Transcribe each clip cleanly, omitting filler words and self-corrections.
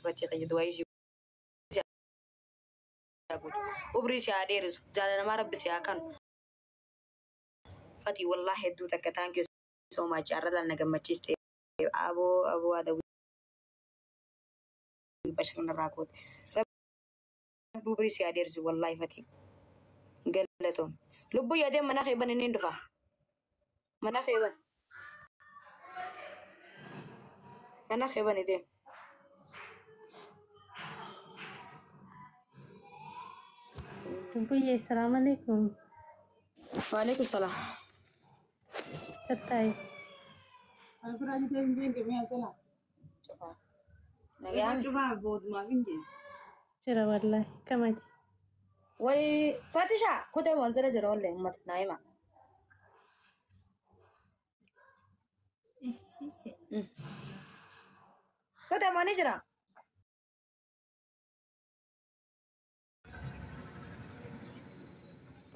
Fatii kiyya du'aa ishee guutu. Umrii si haa dheerisu. Jaalalamaa rabbi si haa kanu. Fatii wallaahi hedduu takka thank you so much. Arra laal na gammachiiste. Aboo aboo adawii bashannanarraa goote. Rabbi umrii si haa dheerisu wallaahi fatii. Galatoom. Lubbuu yaadee mana kee ban inni dhufa. Mana kee ban. Mana kee ban deem. Lubbuyyee, salaam alaikum. Waalaikum salaam. Tattaa'e. Cufaa. Nagaan. Jira wallaahi. Kamati. Way Fatisha kutee wanzala jira wallee uummata naa hima. Kutee maani jira?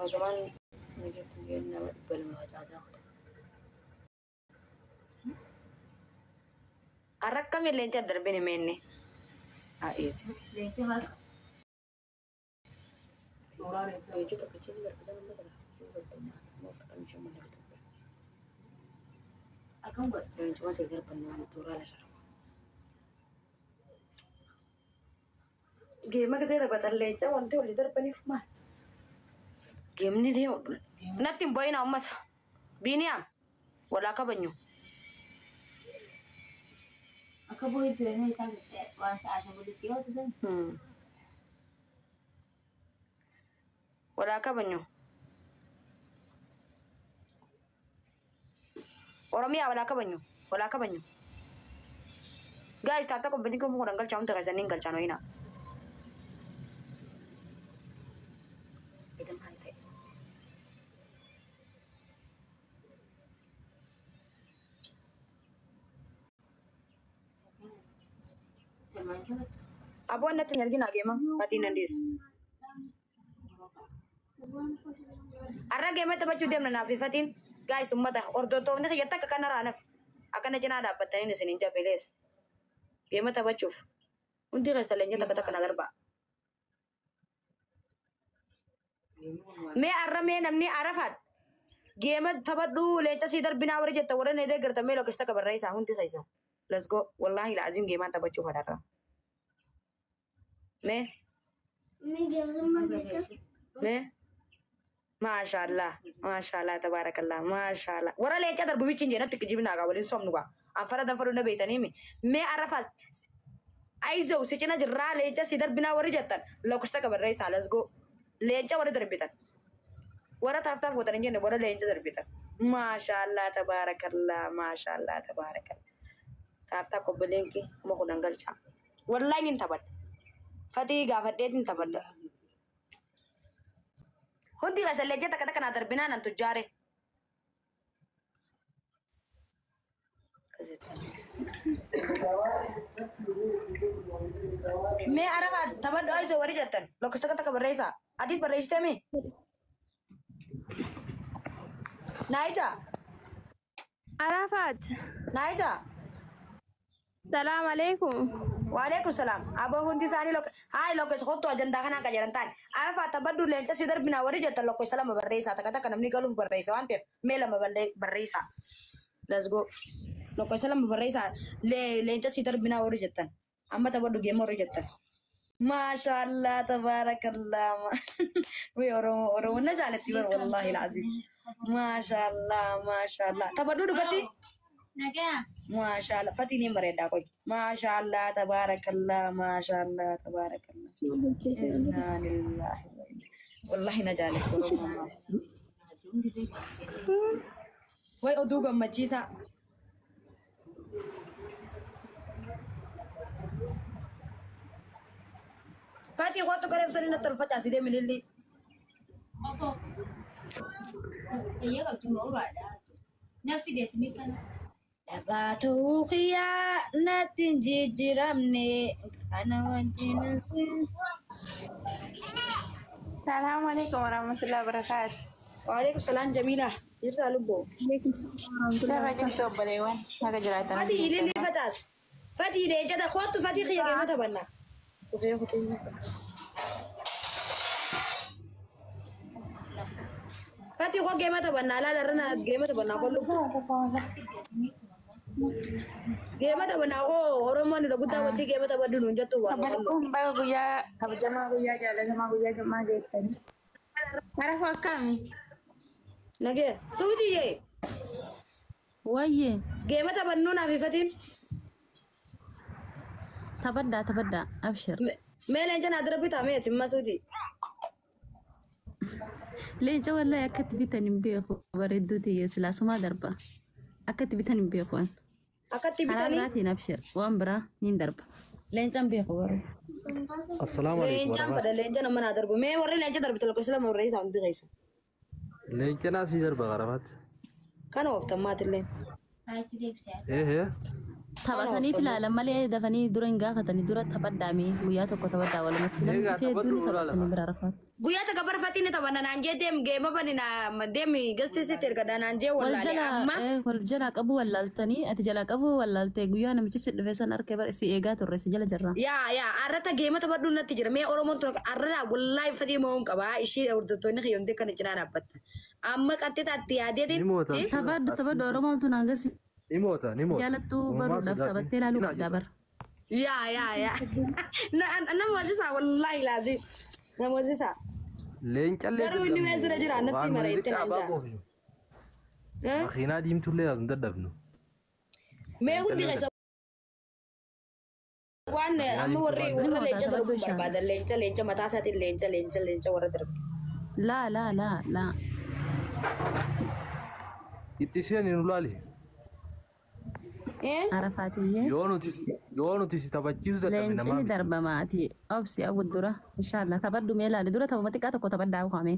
Osumaan mijatu guyyaan nama 200 facaasaa godha. Har'a akkamiin leenca darbin himeenne? Haa eesi. Leenca maal? Leenca tokkichi ni darbisa nama sana. Yoo salxannaa nama afurtamii shan mana Itoophiyaa. Akkam godha? Leencuma see darban waan tooraan irra. Geema gisee taphatan leenca wanti olii darbaniif maal? Geemni deema. Natti hin bo'ina uummata. Biiniyaam walaa kabanyu. Akka boo'ii jireenya isaa waan sa'a shan walitti dhiyaatu sana. Walaa kabanyu. Oromiyaa walaa kabanyu. Walaa kabanyu. Guys, taata qophiin kun kun galchaa hunda keessanii hin galchaan ho'ina. Edam maal ta'e? Salmaan taphattu. Aboon natti hin argina geema. Fatiin dandeessu. Har'a geema taphachuu deemna naaf fatiin. Guys, uummata hordoftoonni kiyya takka kana raanaf. Akkana cinaa dhaabbattanii isin hin jabelees. Geema taphachuuf. Hundi keessa leenca takka takka na darbaa. Mee har'a mee namni Arafaat geema taphadhu leenca sii darbinaa warri jetta warra na deeggartan mee lakkoofsa takka barreessaa hundi keessa. Let's go. Wallaahi laaziim geemaan taphachuuf har'a. Mee mee maashaallah maashaallah tabaarakallah maashaallah warra leenca darbu bichi hin jeenatti kijibinaa gaa waliin somnu gaa anfara danfadhu na beeytaniimi mee Arafaat ayizoo si cina jirraa leenca si darbinaa warri jettan lakkoofsa takka barreessaa. Let's go. Leenca warri darbitan warra taaftaaf gootan hin jenne warra leenca darbitan maashaallah tabaarakallah maashaallah tabaarakallah taaftaaf obboleenki 10,000 galchaa wallaahi nin taphadha fatii gaafadheetin taphadha. Hundi keessa leenca takka takka naa darbinaa nan tujjaare. Mee Arafaa taphadhu ayisoo warri jettan lakkoofsa takka takka barreessaa. Atis barreessitee mee? Naayija Arafat, Naayija. salaam alaikum. Waalaikum salaam. Aboo hundi isaanii lokko haay lokkoofsa kottu ajandaa kanaan kan jedhan taane. Arafaa taphadhu leenca si darbinaa warri jettan lakkoofsa lama barreessaa takka takka namni galuuf barreessa waan ta'eef mee lama barreessaa. Let's go. Lakkoofsa lama barreessaa leenca si darbinaa warri jettan. Amma taphadhu geema warri jettan. Maashaallah tabaarakallah. Wii Oromoo Oromoo na jaalatti bar wallaahi laazim. Maashaallah maashaallah. Taphadhu dhugatti. Nagaa. Maashaallah fatiin hin bareedaa qoy. Maashaallah tabaarakallah maashaallah tabaarakallah. Innaa lillahi wa inna wallahi na jaalatti Oromoo. Way oduu gammachiisaa. Fatii kootu gareef sanii natti ol facaasi deemi lilli. Fayyaa qabdu ma'uuraadha. Na fideeti mee kana. Dhabaa ta'uu kiyyaa natti hin jijjiiramne kana wajjin. Salaamu alaikum warahmatullahi wabarakatuh. Waalaikum salaam Jamiila. Jirtaa lubbuu. Alaikum salaam warahmatullahi Irra jirtu obboleewwan naga jiraatan. Fatii ililli facaasi. Fatii leenca kootu fatii xiyya geema taphannaa. Dhufee kutee hin Fatii koo geema taphannaa laala irra geema taphannaa koo lubbu. Geema taphannaa koo Oromoon irra guddaa wanti geema taphadhu nuun jettu waan Kun baga guyyaa kabajamaa guyyaa jaalatamaa guyyaa jummaa geessanii. Karafa akkami? Nagee suutiyyee Wayyee geema taphannuu naaf ifatiin. taphadhaa taphadhaa abshir. Mee leenca naa dura bitaa mee timma suutii. Leenca wallahi akkatti bitan hin beeku bareedduu tiyya silaasumaa darba. Akkatti bitan hin beeku an. Akkatti Karaa bitanii biraatiin abshir waan biraa niin darba. Leencaan beeku garuu. Assalaamu alaikum leencaan warahmatullahi. fedha leenca nama naa darbu. Mee warri leenca darbitu lakkoofsa lama warra isaa hundi keessa. Leenca naa sii darba qarafaatti. Kana ooftan maatillee. Achi deebisee. Eehee. Taphataniit ilaalan malee dafanii dura hin gaafatanii dura taphadhaame guyyaa tokko taphadhaa walumatti namni Egaa isee hedduun taphadhu ni taphatanii ilaala. bira rafaatu. Guyyaa takka barfatiin ni taphanna naan jee deem geema bani naa deemi gasti sitti ergadha naan jee Wal wallaalee jalaa amma. wal jalaa qabu wallaaltanii ati jalaa qabu wallaaltee guyyaa namichi si dhufe san harka bara si eegaa turre si jala jirra. Yaa yaa arrata geema taphadhu natti jira mee Oromoon tun arrata wallaahi fadhii mo'uun qaba ishii hordoftoonni kiyyoon kana cinaa dhaabbatta. Amma qaxxitaatti Ni yaadeetiin. moota. Taphadhu taphadhu Oromoon tun hangas Ni moota ni moota. jaalattuu Uumamaa baruudhaaf sodaatti. taphattee ilaaluu Cinaa qabdaa jirra. bara. Yaa yaa yaa. Nama hojjesaa wallaahi laazim. Nama hojjesaa. Leencallee Garuu inni mee asirra jira natti waan mara itti xiqqaa naan abbaa jaa. qofi. Makiinaa diimtullee as hin dadhabnu. Mee hundi keessa waan amma warri warra leenca darbu barbaadan leenca leenca mataa isaatiin leenca leenca leenca warra darbu. Laa laa laa laa. Itti seeni nu laali. Arafaatiyyee. Yoo nuti si taphachiisu dadhabne Leenci namaa ni miti. darba maatii obsi awwu dura inshallah taphadhu mee ilaali dura taphuma xiqqaa tokko taphadhaa uumame.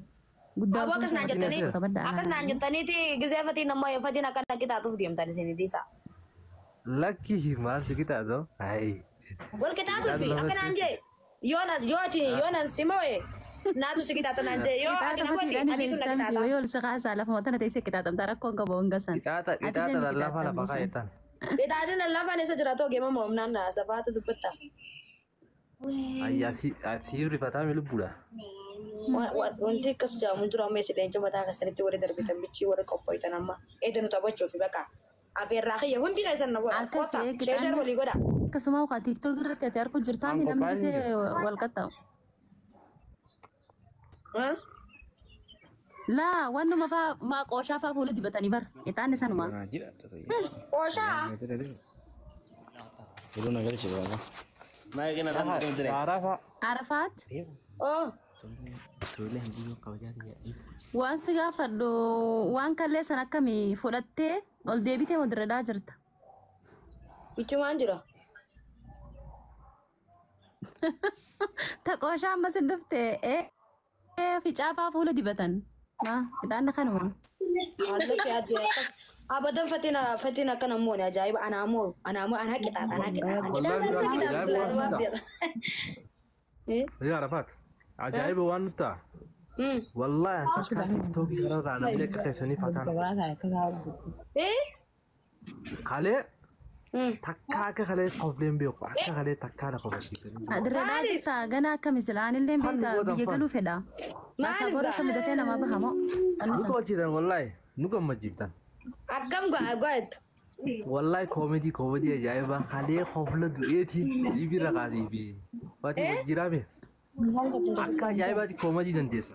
Guddaa Aboo akkas naan jettanii taphadhaa. akkas naan jettaniiti gizee fatiin ammoo fatiin akka naqi taatuuf deemtan isin dhiisa. Lakki maal si qixaatoo? Ayi. Wal qixaatuufi akka naan jee yoo na yoo ati yoo nan si moo'e naatu si qixaata naan jee yoo ati Qixaaxa na moo'e fatiidhaan atiitu na beektaa miti qixaata. yoo ol si kaasaa lafuma tana teessee qixaaxamtaa rakkoon qabu hanga san. Qixaaxa qixaaxa lallaafaa lafa kaa'etan. Qixaatiin lallaafaan eessa jiraatoo geema mo'umnaan safaatu dubbatta. Ayyaa si rifataa mi lubbuudha. Wanti akkas jedhamu jiru amma isin leenca mataa keessanitti warri darbitan bichii warri qophooytan amma eeda nu taphachuufi baqa. Afeerraa kiyya hundi keessan na godha. Akkas Kota ee, sheeshar qixaanni- walii godha. Akkasuma ukaa tiiktook irratti ati arguu jirtaa mi An namni qophaa'een isee wal qaxxaamu. Laa wannuma faa maa qooshaa faa fuula dibatanii bar qixaanni sanuma. Qooshaa. Arafa. Arafaat Oh. waan si gaafadhu waan kallee san akkamii fudhattee ol deebitee wal jirta. Ichumaan jira. Ta qooshaa ammas hin dhufte ee ficaafaa fuula dibatan. Maa qixaanni kanuma. Halluu adii akkas. Abadan fatiin fatiin akkana moone ajaa'iba anaa moo anaa moo anaa qixaaxa anaa qixaaxa. Wallaahi Qixaaxa qixaaxa ajaa'iba waan silaanumaa nuti beeka. Yaa Arafaat. Ajaa'iba waan nuti ta'a. Wallaahi takkaa tiiktookii kanarraa namni akka keessanii fataan. Kalee takkaa akka kalee kofleen beeku akka kalee takkaa na kofalchiisanii. Dirreedhaa jirta ganaa akkami silaa anillee Fanni beekta gootan biyya fan. galuu fedha. Maaliif Baasaboora gaa? akkami dafee namaa baha moo? Wanni Nu san. tolchitan wallaahi nu gammachiiftan. Akkam gaa'ettu. Wallaahi koomedii koomedii ajaa'ibaa kalee kofla du'eetiin dhiibirra kaasii fi fatii wajjiraame. Akka ajaa'ibaatti koomedii dandeessa.